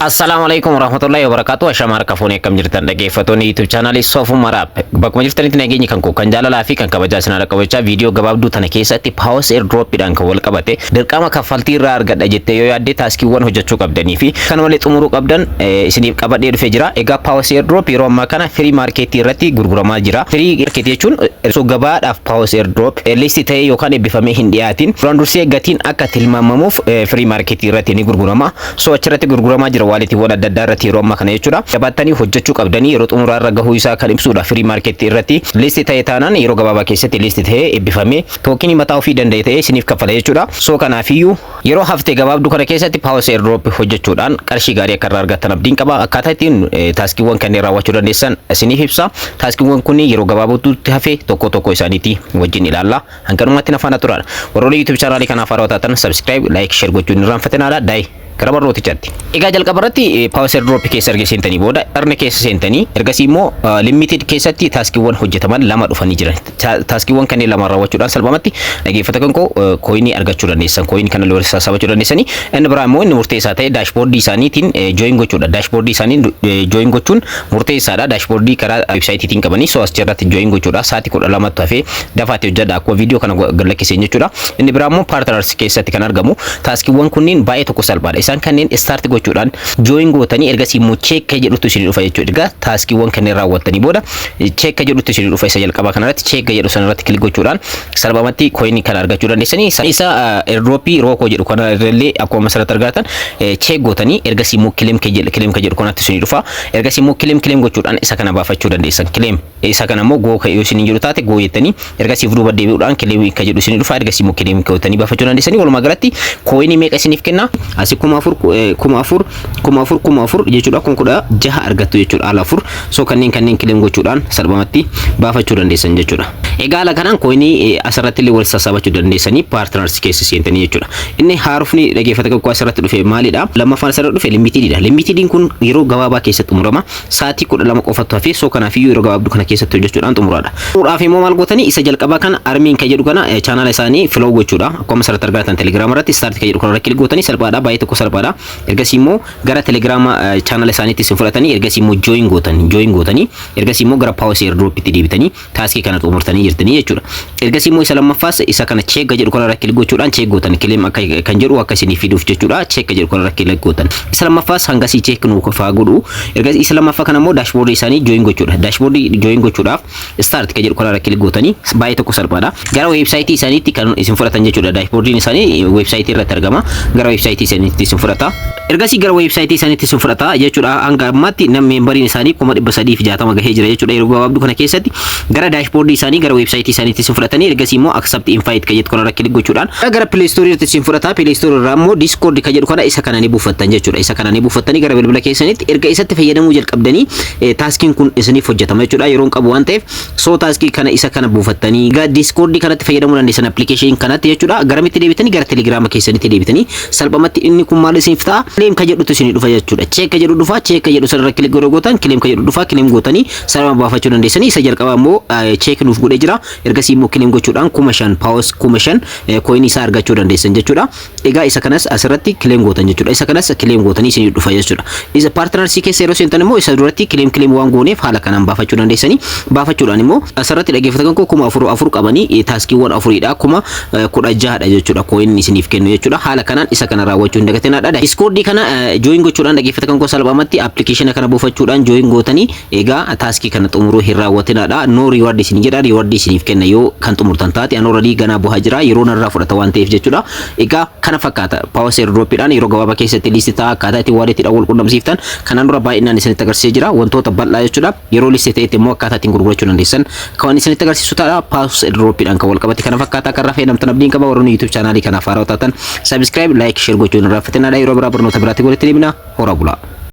Assalaamu alaikum warahmatullahi wabarakatuh. Ashama harka fuunee, akkam jirtan dhaggeeffattoonni YouTube chaanaalii Soofuu Maraab? Bakkuma jirtanitti nageenyi kan koo kan jaalalaa fi kan kabajaa isin haadha qabachaa, viidiyoo gabaabduu tana keessatti Paws airdropidhaan kan wal qabate, dirqama kaffaltii irraa argadha jettee yoo yaadde, taaskiiwwan hojjechuu qabdanii fi kan malee xumuruu qabdan isiniif qabadhee dhufee jira. Egaa Paws airdrop yeroo ammaa kana free marketii irratti gurguramaa jira. Free marketii jechuun osoo gabaadhaaf Paws airdrop list ta'ee yookaan eebbifamee hin dhiyaatin duraan dursee gatiin akka tilmaamamuuf free marketii irratti ni gurgurama. So achirratti gurguramaa jira, walletiiwwan adda addaa irratti yeroo ammaa kana jechuudha. Jabaattanii hojjechuu qabdanii yeroo xumuraa irra gahuu isaa kan ibsudha. Free marketii irratti list ta'e taanaan yeroo gabaabaa keessatti list ta'ee eebbifamee tokenii mataa ofii danda'e ta'ee isiniif kaffala jechuudha. So kanaafiyyuu yeroo haftee gabaabduu kana keessatti Paws airdrop hojjechuudhaan qarshii gaarii akka irraa argattan abdiin qaba. Akkaataa ittiin taaskiiwwan kanneen raawwachuu dandeessan isiniif ibsa. Taaskiiwwan kun yeroo gabaabduutti hafe tokko tokko isaaniitii wajjin ilaalla. Hanganumatti na faana turan. Warroonni YouTube chaanaalii kanaaf haarawaa taatan subscribe, like, share gochuun hin irraanfatinaadha. Daa'ii gara barnootichaatti. Egaa jalqaba irratti Paws airdrop keessa erga seentanii booda, earn keessa seentanii, ergasii immoo limited keessatti taaskiiwwan hojjetaman lama dhufanii jiran. Taaskiiwwan kanneen lama raawwachuudhaan salphumatti, dhaggeeffata kan koo, coinii argachuu dandeessan. Coinii kana walitti sassaabachuu dandeessanii. Inni biraa immoo inni murteessaa ta'e dashboardii isaaniitiin join gochuudha. Dashboardii isaanii join gochuun murteessaadha. Dashboardii karaa websiteiitiin qabanii, so as irratti join gochuudha. Sa'aatii 12tti hafee dafaatti hojjedha akkuma viidiyoo kana gad lakkiseen jechuudha. Inni biraa immoo partners keessatti kan argamu taaskiiwwan kunniin baay'ee tokko salphaadha. Isaan kanneen start gochuudhaan join gootanii, ergasii immoo check jedhutu isinii dhufa jechuudha. Egaa taaskiiwwan kanneen raawwattanii booda check jedhutu isinii dhufa. Isa jalqabaa kanarratti check jedhu sanarratti click gochuudhaan salphumatti coinii kana argachuu dandeessanii. Isa airdropii rookoo jedhu kana irrallee akkuma asirratti argatan check gootanii, ergasii immoo claim jedhu kanatti isinii dhufa. Ergasii immoo claim gochuudhaan isa kana baafachuu dandeessan. Claim isa kana immoo go yoo isinii jedhu taate go jettanii, ergasii duuba deebi'uudhaan claim ka jedhu isinii dhufa. Ergasii immoo claim gootanii baafachuu dandeessanii. Walumaa galatti coinii meeqa isiniif kenna? Asii 4000, 4000, 4000, 4000 jechuudha. 16,000 argattu jechuudha ala afur. So kanneen claim gochuudhaan salphumatti baafachuu dandeessan jechuudha. Egaa haala kanaan coinii asirratti illee wal sassaabachuu dandeessanii partners keessa seentanii jechuudha. Inni haarofni, dhaggeeffata tokko, asirratti dhufe maalidha? Lammaffaan asirratti dhufe limitedidha. Limitediin kun yeroo gabaabaa keessatti xumurama. Sa'aatii 12 qofatu hafe, so kanaafiyyuu yeroo gabaabduu kana keessatti hojjechuudhaan xumuraadha. Xumuraaf immoo maal gootanii? Isa jalqabaa kana armiin kan jedhu kana chaanaala isaanii follow gochuudha. Akkuma asirratti argatan Telegiraama irratti start kan jedhu kana click gootanii, salphaadha, baay'ee tokko salphaadha. Ergasii immoo gara Telegiraama chaanaala isaaniitti isin fudhatanii, ergasii immoo join gootanii, ergasii immoo gara Paws airdropitti deebitanii taaskii kana xumurtanii jirtanii jechuudha. Ergasii immoo isa lammaffaas isa kana check jedhu kana irra click gochuudhaan check gootan, claim akka kan jedhu akka isinii fiduuf jechuudha. Check jedhu kana irra click gootan. Isa lammaffaas hangasii check nu faa godhu. Ergasii isa lammaffaa kana immoo dashboardii isaanii join gochuudha. Dashboardii join gochuudhaaf start kan jedhu kana irra click gootanii, baay'ee tokko salphaadha. Gara websiteii isaaniitti kan isin fudhatan jechuudha. Dashboardiin isaanii websiteii irratti argama. Gara websiteii isaaniitti isin fudhata. Ergasii gara websiteii isaaniitti isin fudhata jechuudha. Hanga ammaatti namni memberiin isaanii 360,000 gahee jira jechuudha. Yeroo gabaabduu kana keessatti gara dashboardii isaanii, gara websiteii isaaniitti isin fudhatanii, ergasii immoo accept invite kan jedhu kana irra click gochuudhaan gara Play Store irratti isin fudhata. Play Store irraa immoo Discord kan jedhu kana, isa kana ni buufattan jechuudha. Isa kana ni buufattanii gara bilbila keessanitti erga isatti fayyadamuu jalqabdanii taaskiin kun isiniif hojjetama jechuudha. Yeroon qabu waan ta'eef, so taaskii kana, isa kana buufattanii gara Discord kanatti fayyadamuu dandeessan, application kanatti jechuudha. Garamitti deebitanii? Gara Telegrama keessanitti deebitanii salphumatti inni kun maal isiniif ta'a? Claim ka jedhutu isinii dhufa jechuudha. Check ka jedhu dhufa, check ka jedhu sanarra click godhuu gootan, claim ka jedhu dhufa, claim gootanii salphuma baafachuu dandeessanii. Isa jalqabaa immoo check nuuf godhee jira. Ergasii immoo claim gochuudhaan 5000 Paws, 5000 coinii isaa argachuu dandeessan jechuudha. Egaa isa kanas asirratti claim gootan jechuudha. Isa kanas claim gootanii isinii dhufa jechuudha. Isa partnersii keessa yeroo seentan immoo isa duratti claim waan gooneef haala kanaan baafachuu dandeessanii. Baafachuudhaan immoo asirratti, dhaggeeffatan koo, 4000 afur qabanii taaskiiwwan afuriidha, 16,000dha jechuudha coin isiniif kennu jechuudha. Haala kanaan isa kana raawwachuu hin dagatinaadha. Discordii kana join gochuudhaan, dhaggeeffatan koo, salphumatti appilikeeshina kana buufachuudhaan join gootanii egaa taaskii kana xumuruu hin raawwatinaadha. No reward isin jedha, reward isiniif kenna yoo kan xumurtan taate. An already ganaa bu'aa jira, yeroo narraa fudhata waan ta'eef jechuudha. Egaa kana fakkaata. Paws airdropiidhaan yeroo gabaabaa keessatti list ta'a. Akkaataa ittiin walletiidhaan wal qunnamsiiftan kanaan dura baay'inaan isinitti agarsiisee jira, wantoota bal'aa jechuudha. Yeroo list ta'etti immoo akkaataa ittiin gurgurachuu dandeessan kan isinitti agarsiisu ta'a. Paws airdropiidhaan kan wal qabate kana fakkaata. Akka irraa fayyadamtan abdiin qaba. Warroonni YouTube chaanaalii kanaaf haarawaa taatan subscribe, like, share gochuun irraa fayyadamaa. Yeroo biraa barnoota biraatti walitti deebina. Hora bulaa.